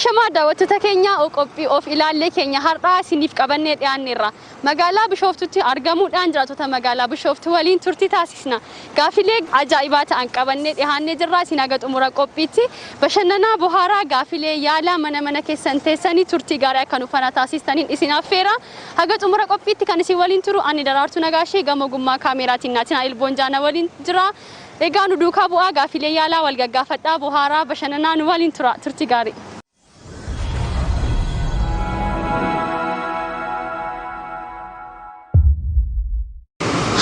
Ashamaa daawwattoota keenya, qophii of ilaallee keenya har'aa isiniif qabannee dhiyaanneerra. Magaalaa Bishooftutti argamuudhaan jiraattota magaalaa Bishooftuu waliin turtii taasisna. Gaafilee ajaa'ibaa ta'an qabannee dhiyaannee jirra. Isin haga xumura qophiitti bashannanaa, bohaaraa, gaafilee yaalaa mana mana keessan teessanii turtii gaarii akka nu faana taasistaniin isin affeera. Haga xumura qophiitti kan isin waliin turu ani Daraartuu Nagaashee, gama ogummaa kaameeraatiin Naatinaa Ilboonjaana waliin jira. Egaa nu duukaa bu'aa, gaafilee yaalaa wal gaggaafadhaa, bohaaraa, bashannanaa nu waliin tura, turtii gaarii.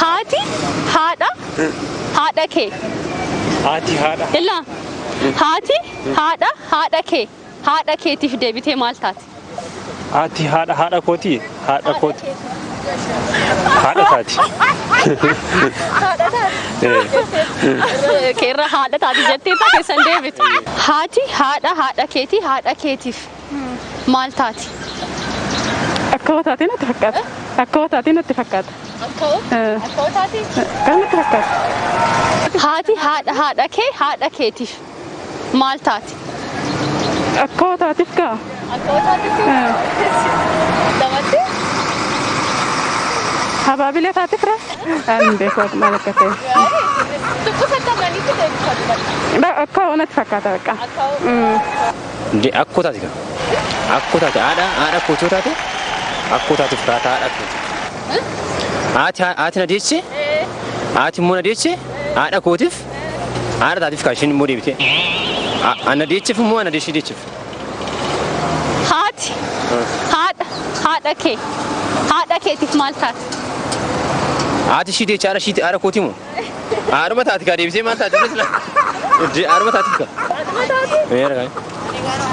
Haati haadha haadha kee. Haati haadha. Illaa, haati haadha haadha kee haadha keetiif deebitee maal taati? Haati haadha haadha kootii, haadha kooti. Haadha taati. Keerra haadha taati jettee keessan deebitu. Haati haadha haadha keetii haadha keetiif maal taati? Akkoo taatee natti fakkaata. Akkoo taatee natti fakkaata. Akkoo taati? Kan natti fakkaata. Haati haadha haadha kee haadha keetiif maal taati? Akkoo taatiif kaa. Akkoo taatiif? Lamatti? Habaabilee taatiif raa? Ani beeku maal akka ta'e. Tuqquffattamaniitti deebifatu bakka. Akkoo natti fakkaata bakka. Ndi akkoo taati kan. Akkoo taate, haadha haadha kootii taate, akkoo taatiif kaata haadha kooti. Haati haati na deesse, haati immoo na deesse, haadha kootiif haadha taatiif kan isheen immoo deebite. Ana deecheef immoo ana deeshee deecheef. Haati haadha haadha kee haadha keetiif maal taati? Haati ishii deeche, haadha ishii, haadha kooti moo? Haadhuma taati kaa, deebisee maal taati? Haadhuma taatiif kaa. Haadhuma taati? Meera kaa.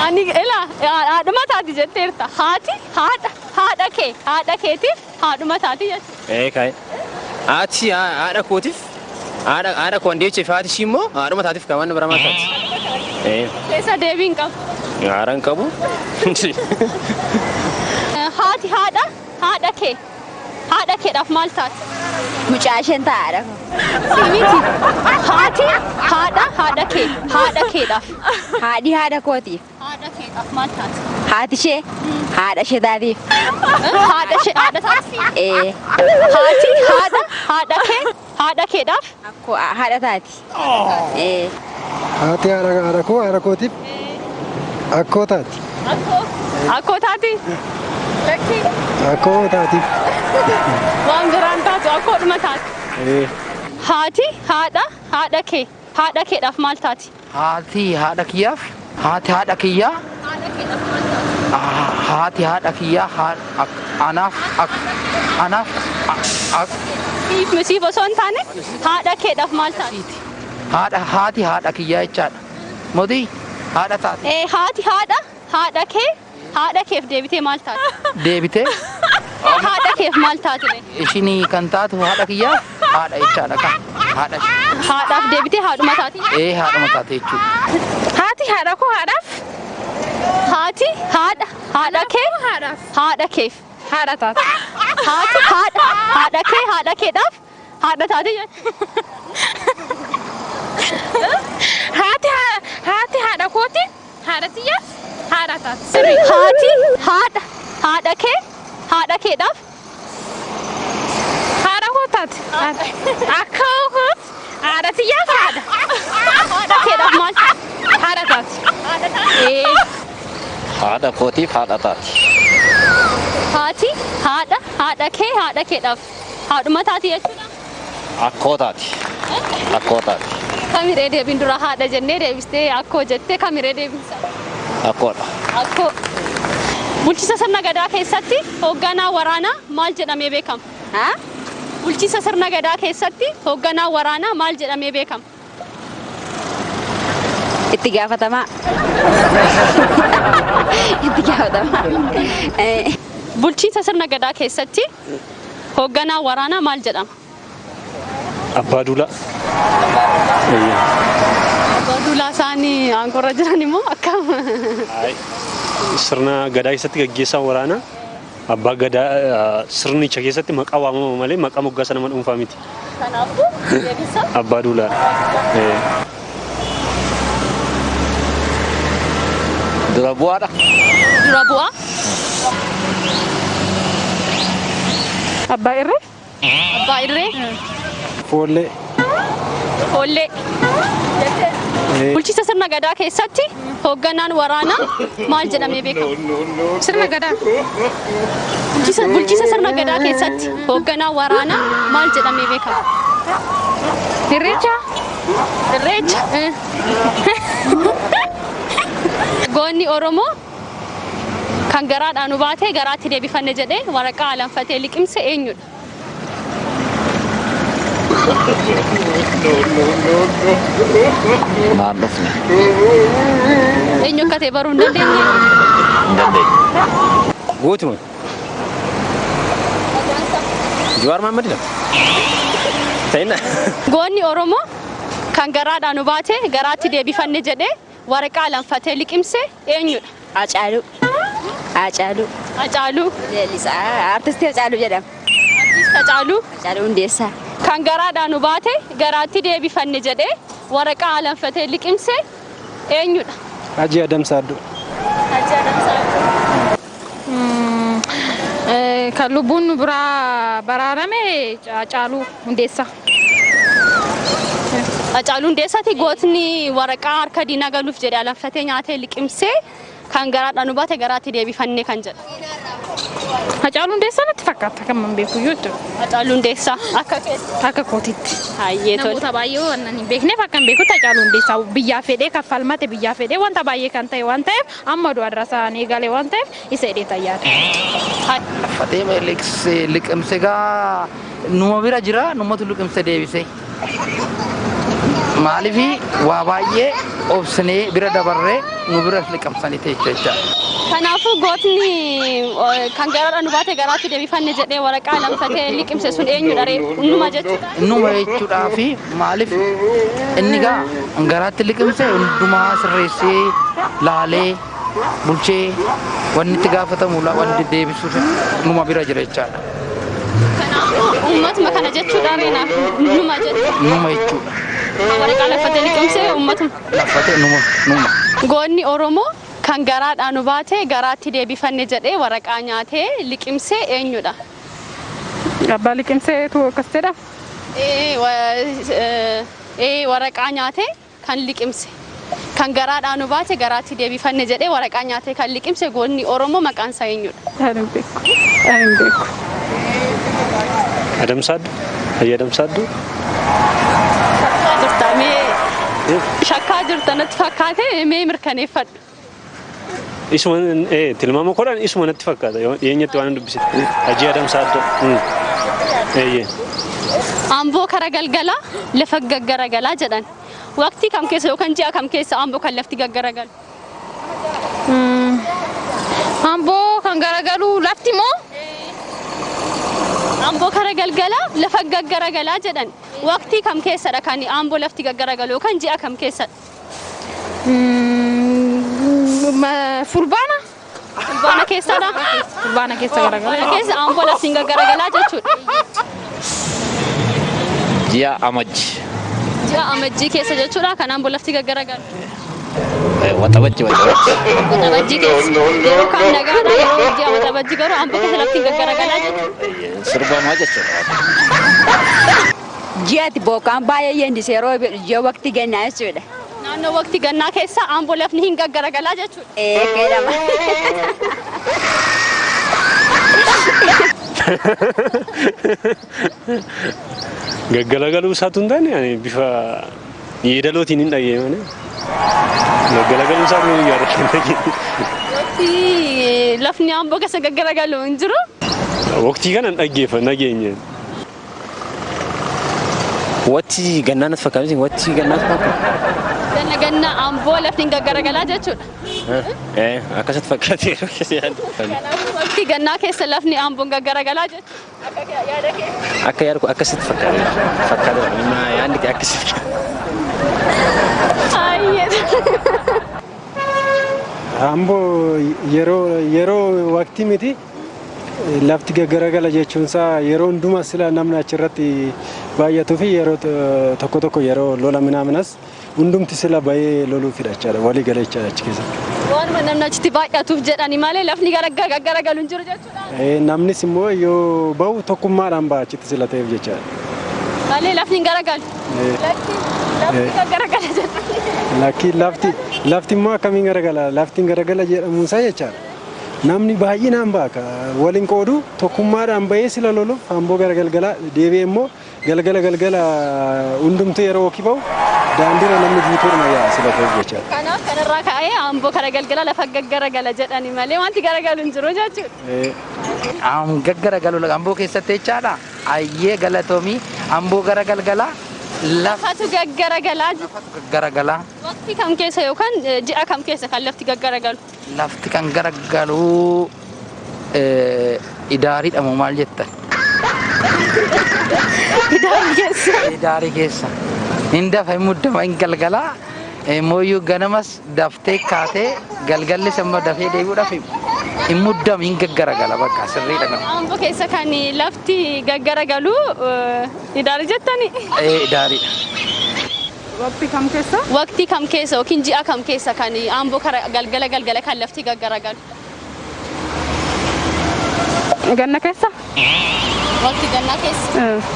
Ani ilaa, haadhuma taati jetteerta. Haati haadha haadha kee haadha keetiif haadhuma taati jechuudha. Ee kaa'e. Haati haadha kootiif, haadha haadha koo deecheef, haati ishii immoo haadhuma taatiif kaa, waan biraa maal taati? Ee. Keessa deebii hin qabu. Haadha hin qabu. Haati haadha haadha kee haadha keedhaaf maal taati? Mucaa isheen taa'aadha. Miti. Haati haadha haadha kee haadha keedhaaf. Haadhi haadha kootiif. Haadha keedhaaf maal taati? Haati ishee haadha ishee taatiif. Haadha ishee haadha taati? Ee. Haati haadha haadha kee haadha keedhaaf Akkoo haadha taati. Ee. Haati haadha haadha koo haadha kootiif akkoo taati. Akkoo akkoo taati? Lakkii. Akkoo taatiif. Waan biraan taatu, akkoodhuma taati. Haati haadha haadha kee haadha keedhaaf maal taati? Haati haadha kiyyaaf, haati haadha kiyyaa. Haadha keedhaaf maal taati? Haati haadha kiyyaa anaaf anaaf Siif siif osoo hin taane, haadha keedhaaf maal taati? Haadha, haati haadha kiyyaa jechaadha. Mootii haadha taati. Ee, haati haadha haadha kee haadha keef deebitee maal taati? Deebitee Haadha keef maal taati ree? Ishinii kan taatu haadha kiyyaaf haadha jechaadha kan haadha ishee. Haadhaaf deebitee haadhuma taati? Ee, haadhuma taate jechuudha. Haati haadha koo haadhaaf. Haati haadha haadha kee haadhaaf. Haadha keef haadha taati. Haati haadha haadha kee haadha keedhaaf haadha taati jechuudha. Haati haati haadha kooti haadha tiyyaaf haadha taati. Sirrii. Haati haadha haadha kee haadha keedhaaf haadha koo taati. Akka kooti haadha tiyyaaf haadha. Haadha keedhaaf maal taati? Haadha taati. Ee. Haadha kootiif haadha taati. Haati haadha haadha kee haadha keedhaaf haadhuma taati jechuudha. Akkoo taati. Akkoo taati. Kamiree deebiin dura haadha jennee deebistee akkoo jettee, kamiree deebinsa? Akkoodha. Akkoo. Bulchiinsa sirna gadaa keessatti hoogganaa waraanaa maal jedhamee beekama? Haa? Bulchiinsa sirna gadaa keessatti hoogganaa waraanaa maal jedhamee beekama? Itti gaafatamaa. Itti gaafatamaa. Bulchiinsa sirna gadaa keessatti hoogganaa waraanaa maal jedhama? Abbaa Duulaa. Abbaa Duulaa isaanii aangoorra jiran immoo akkam? Sirna gadaa keessatti gaggeessaan waraanaa abbaa gadaa sirnicha keessatti maqaa waamama malee maqaa moggaasa nama dhuunfaa miti. Kanaafuu deebisa. Abbaa Duulaadha. Dura bu'aadha. Dura bu'aa. Abbaa irree. Abbaa irree. Foollee. Foollee. Bulchiinsa sirna gadaa keessatti hoogganaan waraanaa maal jedhamee beekama? Sirna gadaa. Bulchiinsa sirna gadaa keessatti hoogganaan waraanaa maal jedhamee beekama? Irreecha. Irreecha. Goonni Oromoo kan garaadhaan nu baatee garaatti deebifanne jedhee waraqaa alanfatee liqimse eenyudha? Naan dhufne. Eenyu akka ta'e baruu hin dandeenye. Hin dandeenye. Gootuma. Jawaar Mohaammed dha. Ta'inna. Goonni Oromoo kan garaadhaan nu baatee garaatti deebifanne jedhee waraqaa alanfatee liqimse eenyudha? Hacaaluu. Hacaaluu. Hacaaluu. Leellisaa. Artistii Hacaaluu jedhama. Artist Hacaaluu. Hacaaluu Hundeessaa. Kan garaadhaan nu baate garaatti deebifanne jedhee waraqaa alanfatee liqimse eenyudha? Hajii Adamsaaddoo. Hajii Adamsaaddoo. Kan lubbuun nu biraa baraarame Hacaaluu Hundeessaa. Hacaaluu Hundeessaati gootni waraqaa harka diinaa galuuf jedhee alanfatee nyaatee liqimsee kan garaadhaan nu baate garaatti deebifanne kan jedha. Hacaaluu Hundeessaa natti fakkaata kan man beeku iyyuu jechuudha. Hacaaluu Hundeessaa akka keessa. Akka kootitti. Hayyee tole. Namoota baay'ee waan hin beekneef akka hin beekutti Hacaaluu Hundeessaa biyyaa fedhee kaffalmate biyyaa fedhee wanta baay'ee kan ta'e waan ta'eef amma du'a irra isaan eegale waan ta'eef isa hidhee tayyaadha. Fatee liqimse gaa numa bira jira numatu liqimse deebise. Maaliif waa baay'ee obsinee bira dabarree nu bira liqimsanii jechuudha. Kanaafuu gootni kan garaadhaan nu baate garaatti deebifanne jedhee waraqaa alanfatee liqimse sun eenyudha ree? Numa jechuudha. Numa jechuudhaa fi maaliif inni gaa garaatti liqimse hundumaa sirreessee laalee bulchee wanni itti gaafatamu wanni deebisu numa bira jira jechaadha. Kanaafuu uummatuma kana jechuudha ree naaf numa jechuudha. Numa jechuudha. Waraqaa alanfatee liqimse uummatuma. Laffatee numa numa. Goonni Oromoo kan garaadhaan nu baate garaatti deebifanne jedhee waraqaa nyaatee liqimsee eenyudha? Abbaa liqimseetu akkas jedha. Waraqaa nyaatee kan liqimse. Kan garaadhaan nu baate garaatti deebifanne jedhee waraqaa nyaatee kan liqimse goonni Oromoo maqaan isaa eenyudha? Ani hin beeku. Ani hin beeku. Adamsaaddoo. Hajii Adamsaaddoo. Jirta mee shakkaa jirta natti fakkaate mee mirkaneeffadhu. Isuma tilmaama koodhaan isuma natti fakkaata dhiyeenyatti waan dubbise. Hajii Adamsaaddoo. Eeyyee. Amboo kara galgalaa lafa gaggaragalaa jedhan. Waqtii kam keessa yookaan ji'a kam keessa amboo kan lafti gaggaragalu? Amboo kan garagalu lafti moo? Amboo kara galgalaa lafa gaggaragalaa jedhan. Waqtii kam keessadha kan amboo lafti gaggaragalu yookaan ji'a kam keessadha? Fulbaana. Fulbaana keessadha. Fulbaana keessa garagala. Fulbaana keessa amboo lafti gaggaragalaa jechuudha. Ji'a Amajji. Ji'a Amajjii keessa jechuudha kan amboo lafti gaggaragalu. Waxabajji waxabajji. Waxabajjii keessa. Yeroo kaan nagaadha yeroo ji'a waxabajjii garuu amboo keessa lafti gaggaragalaa jechuudha. Sirbamaa jechuudha. Ji'aatti bokkaan baay'ee yeendise yeroo ji'a waqtii gannaa jechuudha. Naannoo waqtii gannaa keessa amboo lafni hin gaggaragalaa jechuudha. Ee jedhama. Gaggalagaluu isaatu hin taane ani bifa yeedalootiin hin dhagee malee. Gaggalagaluu isaatu hin yaadadhe hin dhageenye. Waqtii lafni amboo keessa gaggaragalu hin jiru. Waqtii kana hin dhaggeeffa nageenye. Waqtii gannaa natti fakkaata. Waqtii gannaa natti fakkaata. Ganna ganna amboo lafni hin gaggaragalaa jechuudha. Akkasitti fakkaate. Kanaafuu waqtii gannaa keessa lafni amboon gaggaragalaa jechuudha. Akka yaada kee. Akka yaada koo akkasitti fakkaate. Fakkaate yaadni kee akkasitti. Hayyee. Amboo yeroo waqtii miti Lafti gaggaragala jechuun isaa yeroo hundumaa sila namni achirratti baay'atuu fi yeroo tokko tokko yeroo lola minaaminas hundumti sila bahee loluufidha jechaadha. Walii galee jechaadha achi keessatti. Waanuma namni achitti baay'atuuf jedhani malee lafni garagalu hin jiru jechuudha. Namnis immoo yoo bahu tokkummaadhaan baha achitti sila ta'eef jechaadha. Malee lafni hin garagalu. Lafti gaggaragala jedhani. Lakki, lafti immoo akkamiin garagala? Lafti hin garagala jedhamuunsaa jechaadha. Namni baay'inaan baha, waliin qoodu, tokkummaadhaan bahee sila loluuf amboo gara galgala deebi'ee immoo galgala galgala hundumtuu yeroo wakii bahu daandiirra namni guutuudhuma yaa'a sila ta'eef jechaadha. Kanaaf kanarraa ka'ee amboo kara galgala lafa gaggaragala jedhani malee wanti garagalu hin jiru jechuudha. Gaggaragalu amboo keessatti jechaadha. Ayyee, galatoomii. Amboo gara galgalaa lafa Lafatu gaggaragalaa jira. gaggaragala. Waqtii kam keessa yookaan ji'a kam keessa kan lafti gaggaragalu? Lafti kan garagalu idaariidha moo maal jettan? Idaarii keessa. Idaarii keessa. Hin dafa, hin muddama, hin galgalaa. Mooyyuu ganamas daftee kaatee galgallis immoo dafee deebi'uudhaaf hin muddamu, hin gaggaragala, bakka sirriidha kan. Amboo keessa kan lafti gaggaragalu idaarii jettani? Idaariidha. Waqtii kam keessa? Waqtii kam keessa yookiin ji'a kam keessa kan amboo kara galgala galgala kan lafti gaggaragalu? Ganna keessa? Waqtii gannaa keessa.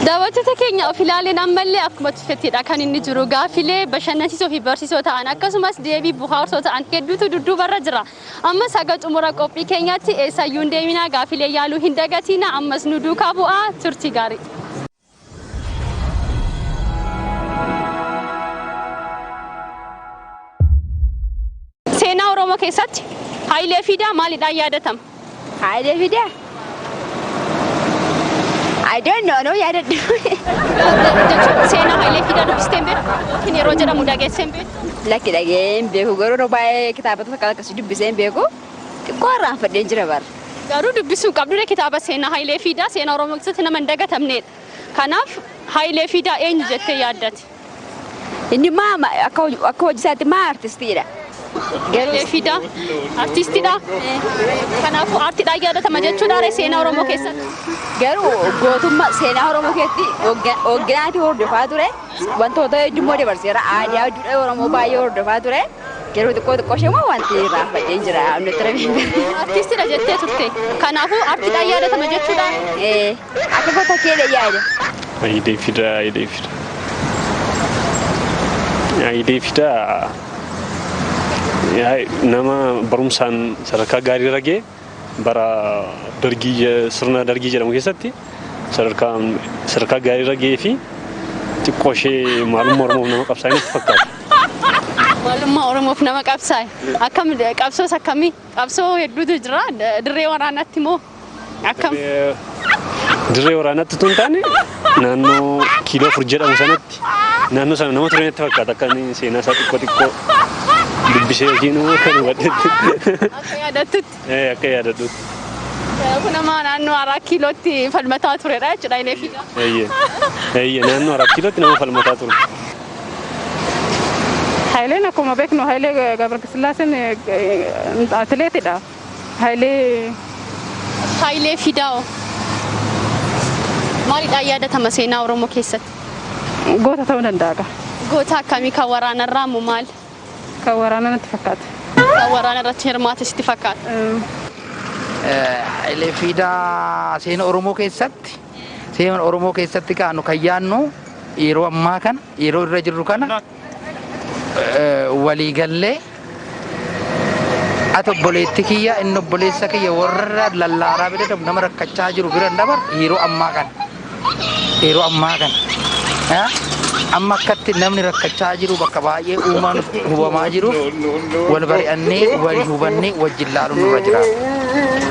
Daawwattoota keenya, of ilaaleen ammallee akkuma tufettidha kan inni jiru. Gaaffilee bashannansiisoo fi barsiisoo ta'an akkasumas deebii buhaarsoo ta'an hedduutu dudduubarra jira. Ammas haga xumura qophii keenyaatti eessayyuu hin deeminaa, gaaffilee yaaluu hin dagatina, ammas nu duukaa bu'aa, turtii gaarii. Seenaa Oromoo keessatti Hayilee Fidaa maalidhaan yaadatama? Hayilee Fidaa? I don't know, no yaadadhu. Jechuun seenaa Hayilee Fidaa dubbistee hin beektu yookiin yeroo jedhamu dhageessee hin beektu? Lakki, dhagee hin beeku, garuu yeroo baay'ee kitaabota akka akkasii dubbisee hin beeku. Xiqqoo irraanfadheen jira bara. Garuu dubbisuu qabdu kitaaba seenaa Hayilee Fidaa, seenaa Oromoo keessatti nama hin dagatamnedha. Kanaaf Hayilee Fidaa eenyu jettee yaaddate? Inni maa akka hojii isaatti maa artistiidha. Hayilee Fidaa artistiidha. Kanaafuu aartiidhaan yaadatama jechuudha seenaa Oromoo keessatti. Garuu gootummaa seenaa Oromoo keessatti hoogganaati hordofaa ture. Wantoota hedduu dabarseera. Aadaa, duudhaa Oromoo baay'ee hordofaa ture. Garuu xiqqoo xiqqoo ishee immoo wanti irraanfadhee jira. Nutti rabiin. Artistiidha jettee turte. Kanaafuu aartiidhaan yaadatama jechuudha. Akka goota keedha yaada. Hayilee Fidaa, Hayilee Fidaa. Hayilee Fidaa nama barumsaan sadarkaa gaarii irra ga'e, bara dargii, sirna dargii jedhamu keessatti sadarkaa gaarii irra ga'ee fi xiqqoo ishee maalummaa Oromoof nama qabsaa'e natti fakkaata. Maalummaa Oromoof nama qabsaa'e. Akkam, qabsoos akkamii? Qabsoo hedduutu jira. Dirree waraanaatti moo akkam? Dirree waraanaatti tun taane, naannoo kiiloo 4 jedhamu sanatti, naannoo sana nama ture natti fakkaata, akka inni seenaa isaa xiqqoo xiqqoo dubbisee yookiin immoo kan hubadhetti. Akka yaadattutti. Akka yaadadhutti. Kun nama naannoo Araa Kiilootti falmataa turedha jechuudha Hayilee Fidaa. Eeyyee. Eeyyee, naannoo Araa Kiilootti nama falmataa ture. Hayileen akkuma beeknu Hayilee Gabrasillaaseen atileetidha. Hayilee Hayilee Fidaa maalidhaan yaadatama seenaa Oromoo keessatti? Goota ta'uu danda'a. Goota akkamii? Kan waraanarraa moo maal? Kan waraana natti fakkaata. Kan waraana irratti hirmaate sitti fakkaata. Hayilee Fidaa seenaa Oromoo keessatti kaanu kan yaannu yeroo ammaa kana, yeroo irra jirru kana, waliigallee ati obboleetti kiyya, inni obboleessa kiyya, warra lallaaraa bira darbu, nama rakkachaa jiru bira dabar, yeroo ammaa kana amma akkatti namni rakkachaa jiru, bakka baay'ee uumaan hubamaa jiruuf, wal bari'annee, wal hubannee wajjin laaluun nurra jiraata.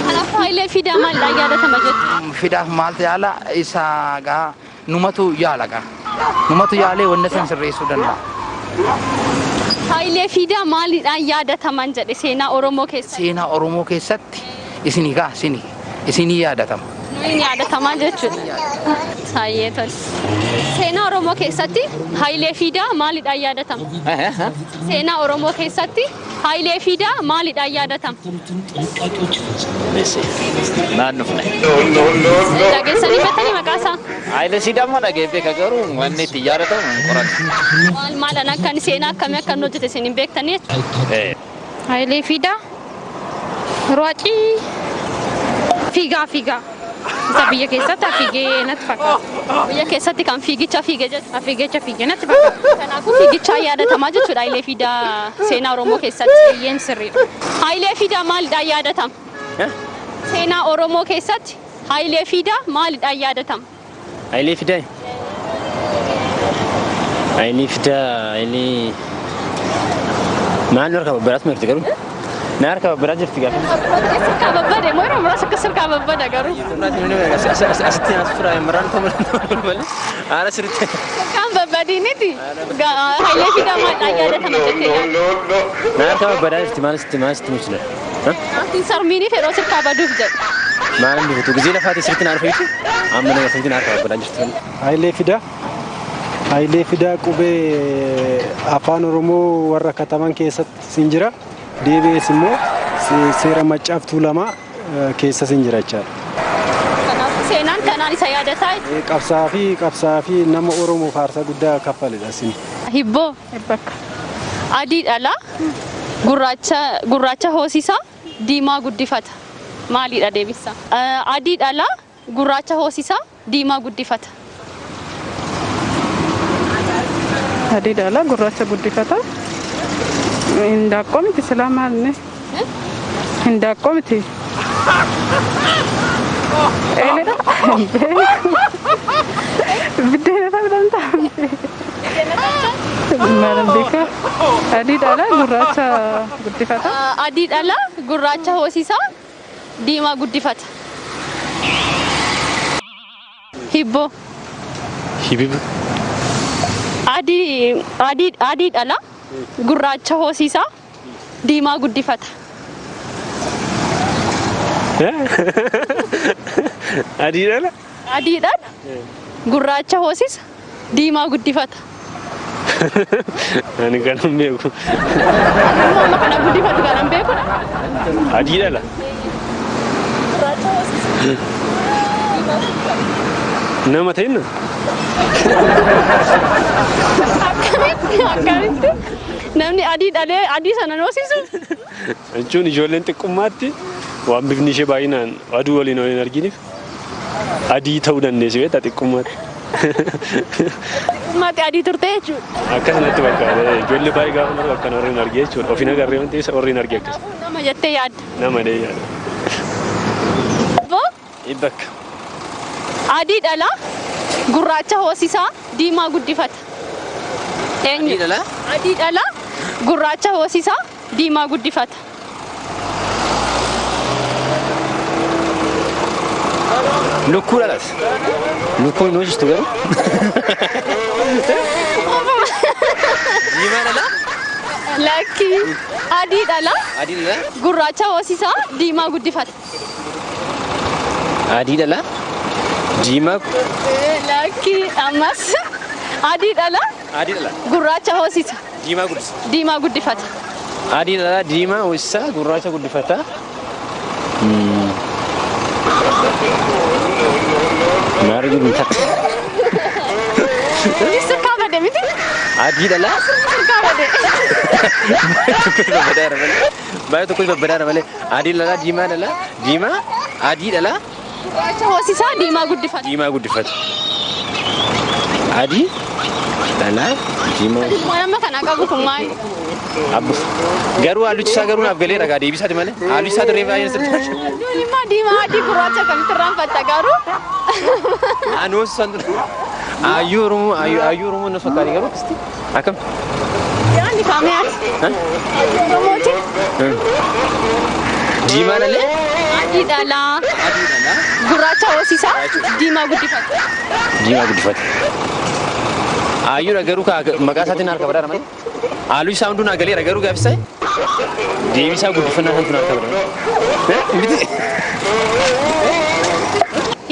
Kanaafuu Hayilee Fidaa maalidhaan yaadatama jettu? Fidaaf maaltu yaala isaa gaa, numatu yaala gaa, numatu yaalee wanna san sirreessuu danda'a. Hayilee Fidaa maalidhaan yaadataman jedhe seenaa Oromoo keessatti? Seenaa Oromoo keessatti isinii gaa, isinii yaadatama. Nuyi yaadatamaa jechuudha. Baay'ee tole. Seenaa Oromoo keessatti Hayilee Fiidaa maalidhaan yaadatama? Seenaa Oromoo keessatti Hayilee Fiidaa maalidhaan yaadatama? Naannofne. Dhageessanii beektanii maqaa isaa? Hayilee Fiidaa immoo dhagee beeka garuu wanni itti yaadatamu hin qoranne. Maal maalaan akka inni seenaa akkamii akka inni hojjete isin hin beektanii jechuudha. Hayilee Fiidaa Ruwaacii fiigaa fiigaa isa biyya keessatti fiigee natti fakkaata. Biyya keessatti kan fiigicha fiige jechuudha. Fiigicha fiigee natti fakkaata. Kanaafuu fiigichaan yaadatamaa jechuudha Hayilee Fiidaa seenaa Oromoo keessatti. Biyyeen sirriidha. Hayilee Fiidaa maalidhaan yaadatama? Seenaa Oromoo keessatti Hayilee Fiidaa maalidhaan yaadatama? Hayilee Fidaa. Hayilee Fidaa Hayilee maal nu harka babbadaatu jirti garuu? Na harka babbadaa jirti gaafa. Sirkaa babbade moo yeroo muraasa akka sirkaa babbada garuu. Asitti naas tura maraan koo malee haala sirriitti. Sirkaan babbadiiniti. Hayilee Fiidaa maalidhaan yaadatama jettee yaadda? Na harka babbadaa jirti maal sitti maal sitti mul'isa? Maatiin sarmiiniif yeroo sirkaa baduuf jedhu. Maal inni bitu gizee lafaati sirriitti na arfa amma nama sirriitti na harka babbadaa jirti. Hayilee Fidaa. Hayilee Fidaa qubee afaan Oromoo warra kataman keessatti sin jira. Deebi'ees immoo seera maccaaf tuulamaa keessa sin jira jechaadha. Kanaafuu seenaan kanaan isa yaadataa jechuudha. Qabsaa fi nama Oromoo faarsaa guddaa kaffaledha sin. Hibboo Bakka. adii dhala gurraacha hoosisaa diimaa guddifata. Maalidha deebisa? Adii dhala gurraacha hoosisaa diimaa guddifata. Adii dhala gurraacha guddifata. Hindaaqqoo miti silaa maalni? Hindaaqqoo miti. Eeledha. Biddeena ta'uu danda'a. Maalan beekaa? Adii dhala gurraacha guddifata. Adii dhala gurraacha hoosisaa diimaa guddifata. Hibboo Hibiba. adii adii adii dhala gurraacha hoosisaa diimaa guddifata. Adii dhala? Adii dhala gurraacha hoosisa diimaa guddifata. Ani kan hin beeku. Amma amma kana guddifatu kan hin beekudha. Adii dhala? Gurraacha hoosisa. Nama ta'inna? Akkamitti akkamitti namni adii dhalee adii sana hoosisu? Jechuun ijoolleen xiqqummaatti waan bifni ishee baay'inaan aduu waliin waliin arginiif adii ta'uu dandeessi beektaa xiqqummaatti. Xiqqummaatti adii turte jechuudha. Akkas natti fakkaata. Ijoollee baay'ee gaafa margu akkana warri hin argee jechuudha. Ofiin agarree waan ta'eef warri hin argee akkas. Nama jettee yaadda. Nama dee yaada. Hibboo Bakka. adii dhala gurraacha hoosisaa diimaa guddifata. Eenyu? Adii dhala? Adii dhala gurraacha hoosisaa diimaa guddifata. Lukkuu dhalas. Lukkuun hin hoosistu garuu. Diimaa dhala? Lakkii adii dhala Adii dhala? gurraacha hoosisaa diimaa guddifata. Adii dhala? Diimaa Lakkii ammas adii dhala adii dhala? gurraacha hoosisa Diimaa guddisa. diimaa guddifata. Adii dhala diimaa hoosisaa gurraacha guddifata. Maal jedhu takka. Innis sirkaa bade miti? Adii dhala? Sirkaa bade. Tokkotu babbadaara malee. Baay'ee tokkotu babbadaara malee. Adii dhala diimaa dhala diimaa adii dhala Gurraacha hoosisaa diimaa guddifata. diimaa guddifata. Adii dhala diimaa Ilmoo amma kana qabu kun maali? Abbu. Garuu haalluchi isaa garuu naaf galeera gaa deebisaati malee. Haalluchi isaa dirree baay'ee sirriitti. Halluun immoo diimaa adii gurraacha akkamitti irraanfatta garuu? Ani hoosisaan ture. Ayyuu Oromoo ayyuu Oromoo na fakkaate garuu akkasitti. Akkam? Yaanni kaameyaati. Oromooti. Diimaa dhalee? Adii dhalaa. Adii dhalaa. Gurraacha hoosisaa diimaa guddifata. Diimaa guddifata. Ayyuudha garuu maqaa isaatiin harka badaara malee. Halluu isaa hunduu naa galeera garuu gaaffisaa deebisaa guddifannaa santu naa harka badaara. Miti.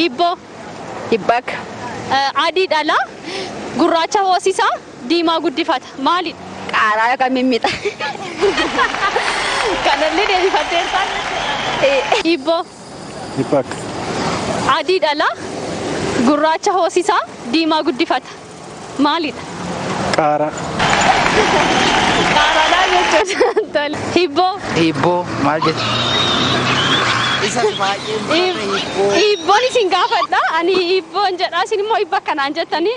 Hibboo. Hibbaka. Adii dhala gurraacha hoosisaa diimaa guddifata. Maalidha? Qaaraa yookaan mimmixa. Kanallee deebifatteerta. Hibboo. Hibbaka. Adii dhala gurraacha hoosisaa diimaa guddifata. Maalidha? Qaaraa. Qaaraadhaa jechuudha. Tole. Hibboo. Hibboo maal jettu? Hibboon isin gaafadha. Ani hibboon jedha. Isin immoo hibba akkanaan jettanii.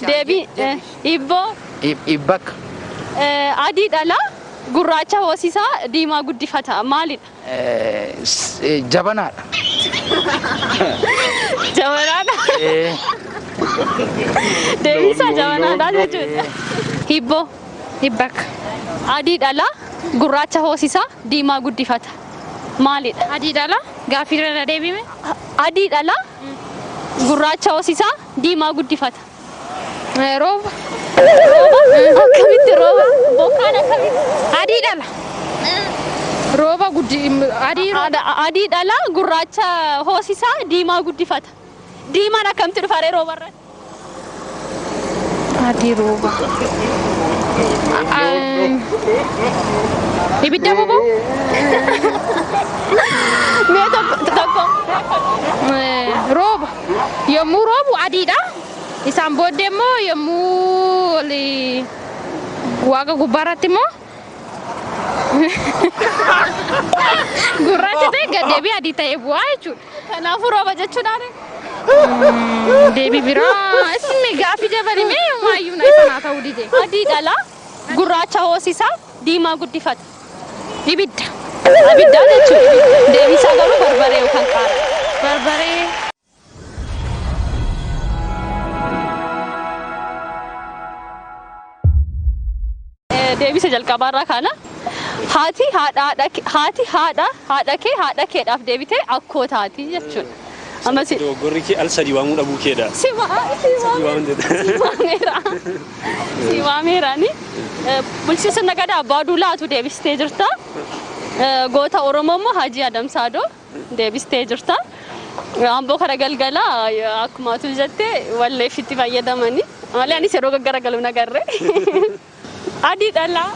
Deebii hibboo. Hibbaka. Adii dhala gurraacha hoosisaa diimaa guddifata. Maalidha? Jabanaadha. Jabanaadha. Deebisaa jabanaadha jechuudha. Hibboo. Hibbaka. Adii dhala gurraacha hoosisaa diimaa guddifata. Maalidha? Adii dhala gaaffii irra deebime. Adii dhala gurraacha hoosisaa diimaa guddifata. Rooba. Rooba? Akkamitti rooba? Bokkaan akkamitti? Adii dhala. Rooba guddi adii rooba. Adii dhala gurraacha hoosisaa diimaa guddifata. Diimaan akkamitti dhufa ree rooba irratti? Adii rooba. Ibidda boba'u. Mee tokko tokko. Rooba. Yommuu roobu adiidha. Isaan booddee immoo yommuu oli waaqa gubbaarratti immoo gurraacha ta'e gad deebii adii ta'e bu'aa jechuudha. Kanaafuu rooba jechuudhaan. Deebii biraa isin gaaffii dabalimee maayyuu na isa naa ta'uu dide. Adii dhala gurraacha hoosisaa diimaa guddifata. Ibidda. Abiddaa jechuudha. Deebisaa garuu barbaree yookaan qaara. Barbaree. Deebisa jalqabaarraa kana. Haati haadha haati haadha haadha kee haadha keedhaaf deebitee akkoo taati jechuudha. Amma si Dogoggorri kee al sadii waamuu dhabuu keedha. si waameera. Si waameeraani. Bulchiinsa sirna gadaa abbaa duulaatu deebistee jirta. Goota Oromoo immoo Hajii Adamsaadoo deebistee jirta. Amboo kara galgalaa akkuma atu jette walleeffitti fayyadamanii. Malee anis yeroo gaggaragalu nagarre. Adii dhalaa.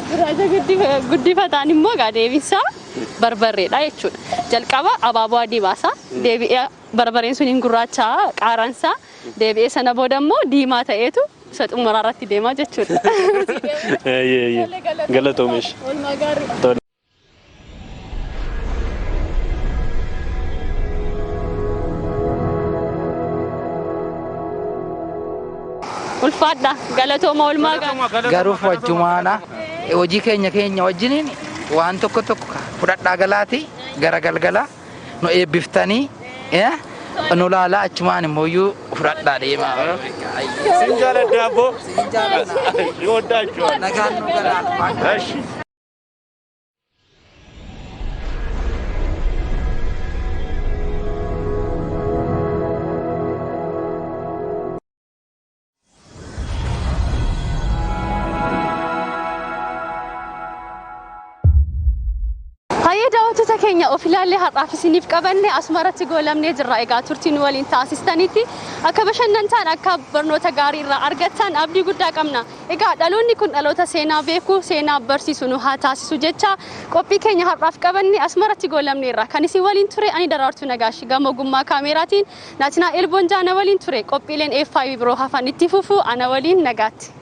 Gurraacha guddifataan immoo egaa deebiinsaa barbarreedha jechuudha. Jalqaba abaaboo adii baasa. Deebi'ee barbareen sun hin gurraacha qaaraansaa. Deebi'ee sana booda immoo diimaa ta'eetu isa xumuraa irratti deemaa jechuudha. Galatoomesh. Oolmaa gaarii. Tole. Ulfaadha galatooma oolmaa gaarii. Garuuf wajjumaana hojii keenya keenya wajjiniin waan tokko tokko fudhadhaa galaati gara galgala nu eebbiftanii nu laalaa achumaan immoo fudhadhaa deemaa. Sin jaaladha abboo. Ni Nagaan nu galaa. Eshi. Hayyee daawwattoota keenya of ilaallee har'aaf isiniif qabanne asumarratti goolamnee jirra. Egaa turtii nu waliin taasistanitti akka bashannantaan akka barnoota gaarii irraa argattan abdii guddaa qabna. Egaa dhaloonni kun dhaloota seenaa beeku, seenaa barsiisu nu haa taasisu jecha qophii keenya har'aaf qabanne asumarratti goolamneerra. Kan isin waliin ture ani Daraartuu Nagaash gama ogummaa kaameeraatiin Naatinaa Elboonjaa na waliin ture. Qophiileen F5 biroo hafan itti fufu ana waliin nagaatti.